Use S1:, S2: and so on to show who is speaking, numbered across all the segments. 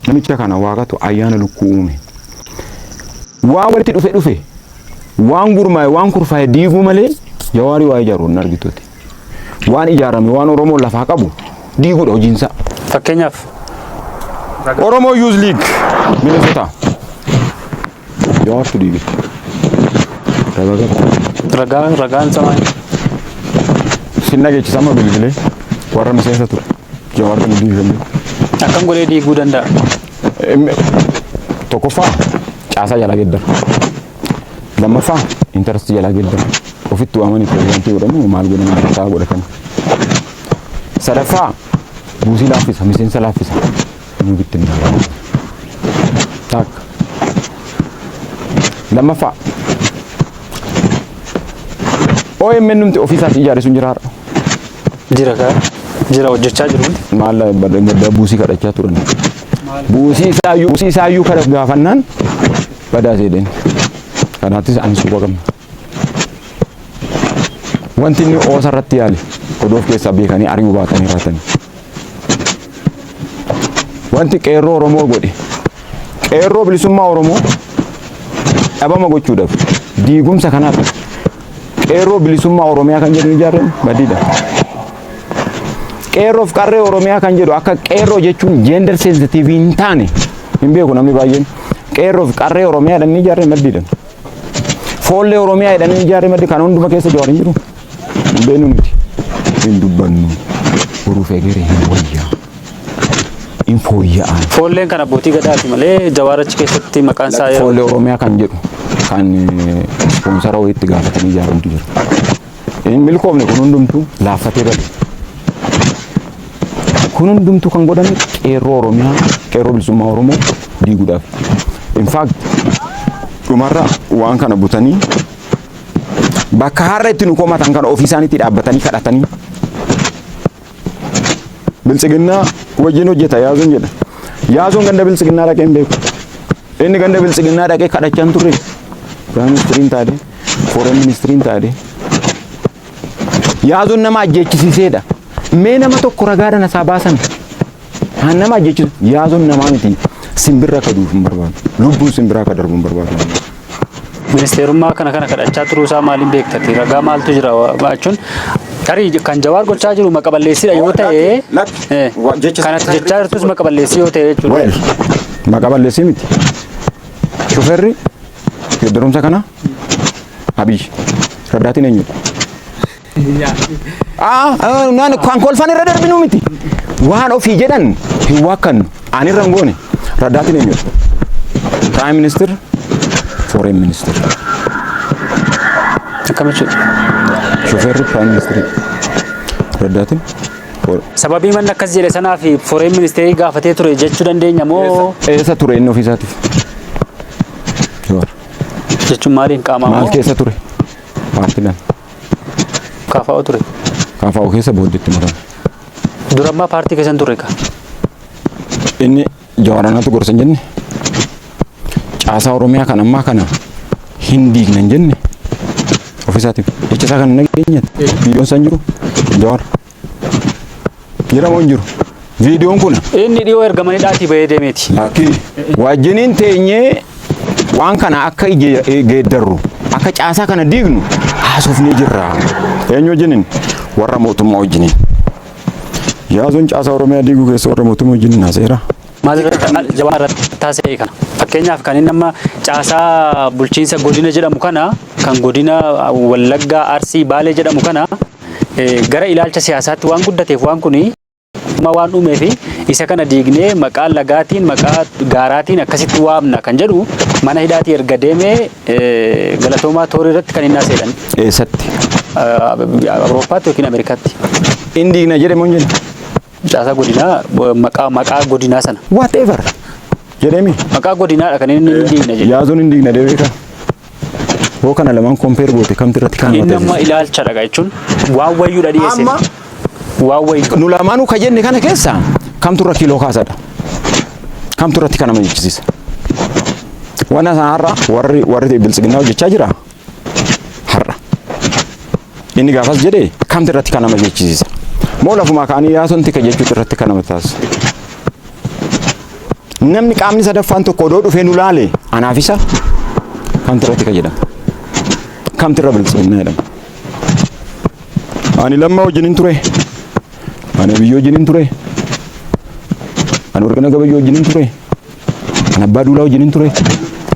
S1: Namicha kana Waaqatu ayyaana lukkuu uume. Waan walitti dhufe dhufe, waan gurmaa'e, waan kurfaa'e diiguu malee Jawaarii waa ijaaru hin argituuti. Waan ijaarame, waan Oromoon lafaa qabu diiguudha hojiinsaa.
S2: Fakkeenyaaf?
S1: Oromoo Youth League Minnesota. Jawaartu diige. Ragaa qaba.
S2: Ragaan isaa maali?
S1: Sin dhageechisa amma bilbilee warra miseensa ture. Jawaartu nu diige kan jedhu.
S2: Akkam godhee diiguu danda'a?
S1: Tokkoffaa, caasaa jalaa geeddara. Lammaffaa, interest jalaa geeddara. Ofitti waamanii pirezidaantii godhamu, maal godhamu, mataa godhatan. Sadaffaa, buusii laaffisa, miseensa laaffisa. Nu bittinnaa'aa. Takka. Lammaffaa, OMN numti ofiisaatti ijaare sun jira har'a.
S2: Jira kaa. Jira, hojjechaa jiru miti.
S1: Maal, badda buusii kadhachaa turan. Buusii isaayyuu kadha gaafannaan badaa seedeen. Kanaattis ani suuqa qabna. Wanti inni oosa irratti yaale odoo of keessaa beekanii ari'uu baatanii raatanii. Wanti qeerroo Oromoo godhe, qeerroo bilisummaa Oromoo dhabama gochuudhaaf diigumsa kanaaf qeerroo bilisummaa Oromiyaa kan jedhu ijaarame badiidha. Qeerroof qarree Oromiyaa kan jedhu akka qeerroo jechuun gender sensitive hin taane hin beeku namni baay'een. Qeerroof qarree Oromiyaa jedhanii ijaarame maddiidha. Foollee Oromiyaa jedhanii ijaarame maddi kan hunduma keessa Jawaar hin jiru. Hin beeknu nuti. Hin dubbannu. Boruuf egeree hin wayyaa. Hin fooyya'an.
S2: Foolleen kan abbootii gadaati malee Jawaar achi keessatti maqaan isaa
S1: Foollee Oromiyaa kan jedhu kan sponsor wayiitti gaafatanii ijaaramtu jira. Hin milkoofne, kun hundumtuu laaffatee bade. Kun hundumtuu kan godhame qeerroo Oromiyaa, qeerroo bilisummaa Oromoo diiguudhaaf. In fact, dhumarra waan kana butanii bakka har'a itti nu komatan kana ofii isaaniitti dhaabbatanii kadhatanii biltsiginnaa wajjin hojjeta Yaazoon jedha. Yaazoon ganda biltsiginnaa dhaqee hin beeku. Inni ganda biltsiginnaa dhaqee kadhachaa hin turre. Prime ministeriin taate, foreign ministeriin taate. Yaazoon nama ajjeechisiiseedha. Mee nama tokko ragaadhaan asaa baasan. Haan nama ajjeechisu Yaazoon namaa miti. Simbirra akka duuf hin barbaadu. Lubbuun simbiraa akka darbu hin barbaadu.
S2: Ministeerummaa kana kadhachaa turuu isaa maaliin beektati? Ragaa maaltu jira jechuun, tarii kan Jawaar gochaa jiru maqa balleessiidha yoo ta'e, kanatti jechaa jirtus maqa balleessii yoo ta'e jechuudha.
S1: Well, maqa balleessii miti. Shufeerri geeddarumsa kana Abiy. Raddaatiin eenyudha? Ah, kan kolfan irra darbinu miti. Waan ofii jedhan hin waakkannu. Ani irra hin goone. Raddaatiin eenyudha? Prime Minister, Foreign Minister.
S2: Akkam jechuudha?
S1: Shufeerri Prime Minister. Raddaatiin
S2: Sababii manni akkas jedhe sanaaf foreign ministerii gaafatee ture jechuu dandeenya moo?
S1: Eessa ture inni ofiisaatiif? Jawaar.
S2: Jechuun maaliin, qaamaa
S1: Maal
S2: moo?
S1: keessa ture? Paartiidhaan.
S2: KFO ture.
S1: KFO keessa booddeetti makame.
S2: Durammaa paartii keessa hin turre ka.
S1: Inni Jawaaranaatu gorsa hin jenne. Caasaa Oromiyaa kan ammaa kana hin diigna hin jenne. Ofiisaatiif. Jecha isaa kana nageenyatti. Viidiyoon isaan jiru. Jawaar. Jira moo hin jiru? Viidiyoon kun
S2: Inni dhiyoo ergamanii dhaatii bahee deemeeti.
S1: Lakki. Wajjiniin teenyee waan kana akka geeddarru, akka caasaa kana diignu haasofnee jirra. Eenyu wajjiniin? Warra mootummaa wajjiniin. Yaazoon caasaa Oromiyaa diiguu keessa warra mootummaa wajjiniin haaseera.
S2: Maal irratti Jawaar irratti taasise kana? Fakkeenyaaf, kan inni amma caasaa bulchiinsa godina jedhamu kana, kan godina Wallaggaa, Arsii, Baalee jedhamu kana gara ilaalcha siyaasaatti waan guddateef, waan kuni waan uumee fi isa kana diignee maqaa lagaatiin, maqaa gaaraatiin akkasitti waamna kan jedhu mana hidhaatii erga deemee galatoomaa toorii irratti kan inni haaseedhan.
S1: Eessatti?
S2: Awurooppaatti yookiin Ameerikaatti.
S1: Inni diigna jedhe moo hin jedhe?
S2: Caasaa godinaa, maqaa godinaa sana.
S1: Whatever. Jedheemi.
S2: Maqaa godinaadha kan inni diigna jedhe.
S1: Yaazoon hin diigna deebee beekaa? Hoo kana lamaan compare goote, kamti irratti kan
S2: Inni amma ilaalcha dhaga jechuun waan wayyuudha dhiyeesse.
S1: Amma
S2: Waan wayyu.
S1: nu lamaanuu ka jenne kana keessa kamtu irra kiiloo kaasadha? Kamtu irratti kan nama jechisiisa? Waan sana har'a warri biltsiginnaa hojjechaa jira. Har'a. Inni gaafas jedhe kamtu irratti kan nama jechisiisa? Moo lafumaa ka'anii Yaasoon tika jechuutu irratti kan nama taasisa? Namni qaamni sadaffaan tokko odoo dhufee nu laale, anaaf isa kamtu irratti ka jedhama? Kamtu irra biltsiginnaa jedhama? Ani Lammaa wajjin hin ture. Ani Abiyyoo wajjin hin ture. Ani Warqinaa Gabayyoo wajjin hin ture. Ani Abbaa Duulaa wajjin hin ture.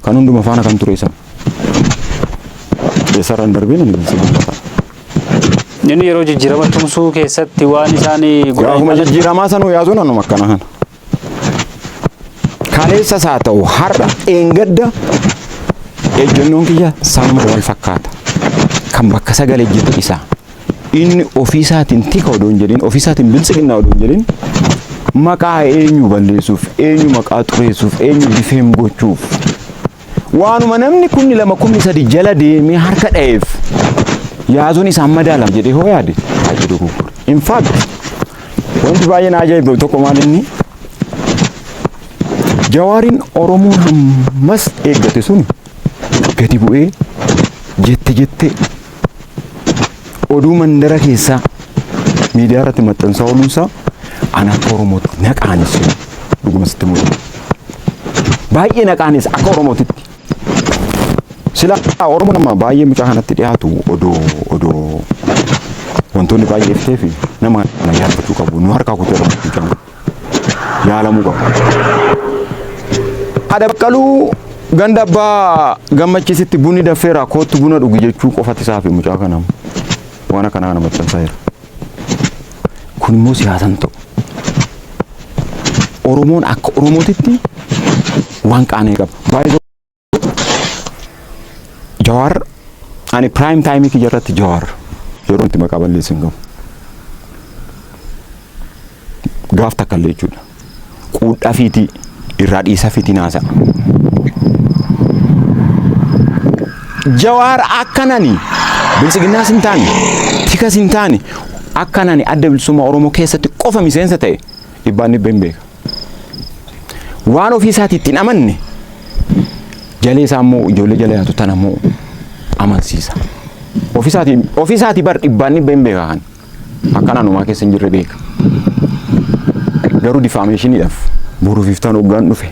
S1: Kan hunduma faana kan ture isa. Eessarraan darbeen ani biltsiginnaa ta'a.
S2: Inni yeroo jijjiirama tumsuu keessatti waan isaan godhan
S1: Gaafuma jijjiiramaa sanuu yaasuun anuma akkana kana. Kaleessas haa ta'u har'a, eengadda, ejjennoon kiyya sanuma wal fakkaata. Kan bakka sagal ejjetu isa. Inni ofiisaatiin tika odoo hin jedhin, ofiisaatiin biltsiginnaa odoo hin jedhin, maqaa eenyu balleessuuf, eenyu maqaa xureessuuf, eenyu defame gochuuf, waanuma namni 2,000, 3,000 jala deemee harka dha'eef yaazuun isaan madaalama jedhee hoo yaade baay'ee dogoggora. In fact, wanti baay'ee na ajaa'ibu tokko maal inni, Jawaariin Oromoon hammas eeggate sun gadi bu'ee jette jette oduu mandara keessaa miidiyaa irratti maxxansaa ooluunsaa ana akka Oromootti na qaanesse, dhuguma sitti mul'ata. Baay'ee na qaanesse akka Oromootitti. Sila Oromoo nama baay'ee mucaa kanatti dhiyaatu odoo wantoonni baay'ee iftee fi nama kana yaalfachuu qabu. Nu harkaa kutee mucaan kun yaalamuu qabu. Haadha Baqqaluu ganda abbaa Gammachiisitti bunni daffeera, koottu buna dhugi jechuu qofati isaa fi mucaa kana waan akkanaa kana maxxansaa jira. Kun immoo siyaasan ta'u. Oromoon akka Oromootitti waan qaanee qaba. Baay'ee Jawaar, ani prime time kiyya irratti Jawaar yeroo itti maqaa balleessu hin qabu. Gaaf takka illee jechuudha. Quudhaa fiitii irraa dhiisaa fiitii naasa'a. Jawaar akka nani biltsiginnaas hin taane, tikas hin taane, akka nani Adda Bilisummaa Oromoo keessatti qofa miseensa ta'e dhibbaan dhibba hin beeka. Waan ofii isaatii ittiin amanne jalee isaa immoo ijoollee jala yaatu tana immoo amansiisa. Ofii isaatii bar dhibbaan dhibba hin beeka kan. Akka naannumaa keessa hin jirre beeka. Garuu defamationiidhaaf boruuf iftaan hoggaan dhufe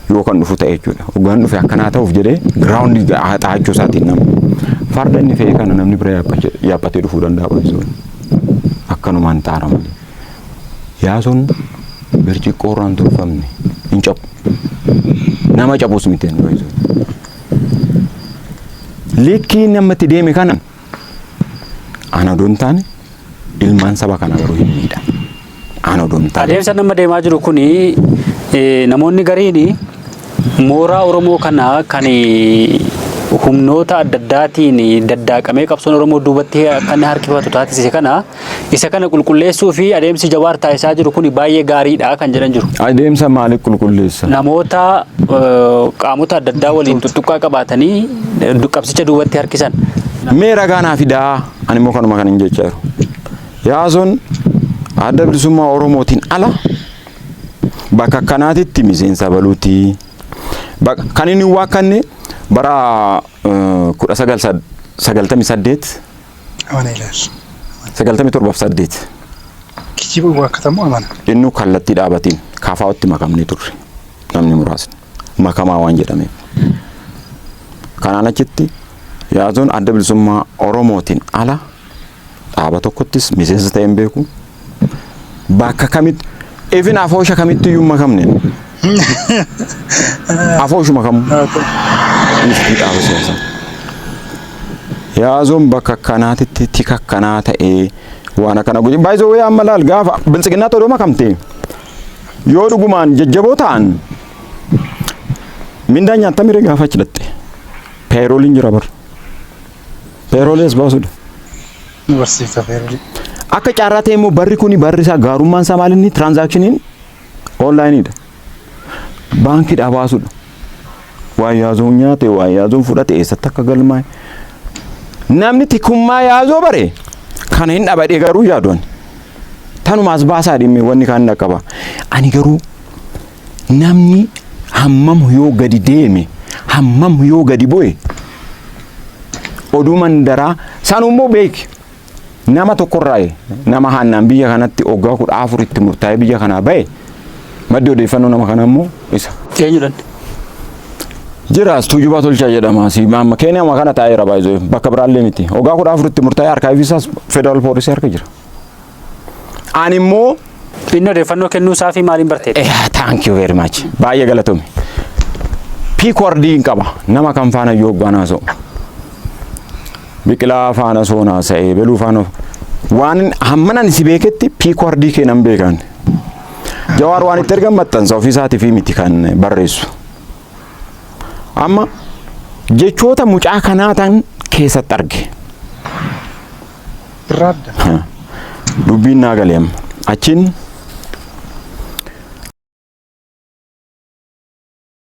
S1: yoo kan dhufu ta'e jechuudha. Hoggaan dhufe akkanaa ta'uuf jedhee ground xaa'achuu isaatiin nama. Farda inni fe'e kana namni bira yaabbatee dhufuu danda'a baay'isoon. Akkanumaan xaara malee. Yaasuun birciqqoo irraan tolfamne hin cabu. Nama cabus miti baay'isoon. Likkii nama itti deeme kana ana odoo hin taane ilmaan saba kanaa garuu hin miidha. Ana odoo hin taane.
S2: Adeemsa nama deemaa jiru kuni namoonni gariin mooraa Oromoo kana kan humnoota adda addaatiin daddaaqamee qabsoon Oromoo duubatti akka inni harkifatu taasise kana, isa kana qulqulleessuu fi adeemsi Jawaar taasisaa jiru kuni baay'ee gaariidha kan jedhan jiru.
S1: Adeemsa maaliif qulqulleessa?
S2: Namoota qaamota adda addaa waliin tuttuqqaa qabaatanii qabsicha duubatti harkisan.
S1: Mee ragaa naa fidaa, ani immoo kanuma kan hin jechaa jiru. Yaasoon Adda Bilisummaa Oromootiin ala bakka akkanaatitti miseensa baluuti. Kan inni waakkanne bara 1998
S3: Amana ilaali.
S1: 97f 8.
S3: Kijiba waakkatamu amana.
S1: Innu kallattii dhaabatiin KFOtti makamnee turre, namni muraasni makamaa waan jedhameef. Kanaan achitti Yaazoon Adda Bilisummaa Oromootiin ala dhaaba tokkottis miseensa ta'e hin beeku. Bakka kamitti, even afoosha kamitti iyyuu hin makamne. Afooshuma kamuu. Ifti dhaaba siyaasaa. Yaazoon bakka akkanaatitti tika akkanaa ta'ee waan akkana godhe. Baay'isoo wayii amma laal, gaafa biltsiginnaatti odoo makamte yoo dhugumaan jajjaboo ta'an mindaan nyaattamiree gaafa achi dhatte. Payrolliin jira bar. Payrollii as baasudha.
S3: Nu barsiifta payrollii.
S1: Akka carraa ta'e immoo barri kuni barri isaa gaarummaan isaa maal, inni transactioniin onlineiidha. Baankiidhaa baasudha. Waan Yaazoon nyaate, waan Yaazoon fudhate eessatti akka galmaa'e. Namni tikummaa Yaazoo bare kana hin dhabadhee garuu yaaduun. Tanumaas baasaa dhimme wanni kaan dhaqqaba. Ani garuu namni hammam yoo gadi deeme, hammam yoo gadi bu'e, oduu mandaraa sanummoo beeki. Nama tokkorraa nama hannaan biyya kanatti waggaa 14 itti murtaa'ee biyya kanaa bahe. Maddi odeeffannoo nama kanaa immoo isa.
S2: Eenyudhan?
S1: Jiraas Tuujubaa Tolchaa jedhama. Si amma Keeniyaa kana taa'eera baay'ee bakka biraallee miti. Waggaa 14tti murtaa'ee archive isaas federal poolisii harka jira. Ani immoo
S2: Inni odeeffannoo kennuu isaa fi maaliin barteedha?
S1: Thank you very much. Baay'ee galatoomi. Piikordii hin qaba. Nama kam faana yoo hoggaan haasa'u. Biqilaa faana soon haasa'ee beluu faana waan hamman ani si beeketti piikordii kee nan beekan. Jawaar waan itti ergan maxxansa ofiisaatii fi miti kan barreessu. Amma jechoota mucaa kanaa tan keessatti arge.
S3: Irraa adda.
S1: Dubbiin naa galee amma. Achiin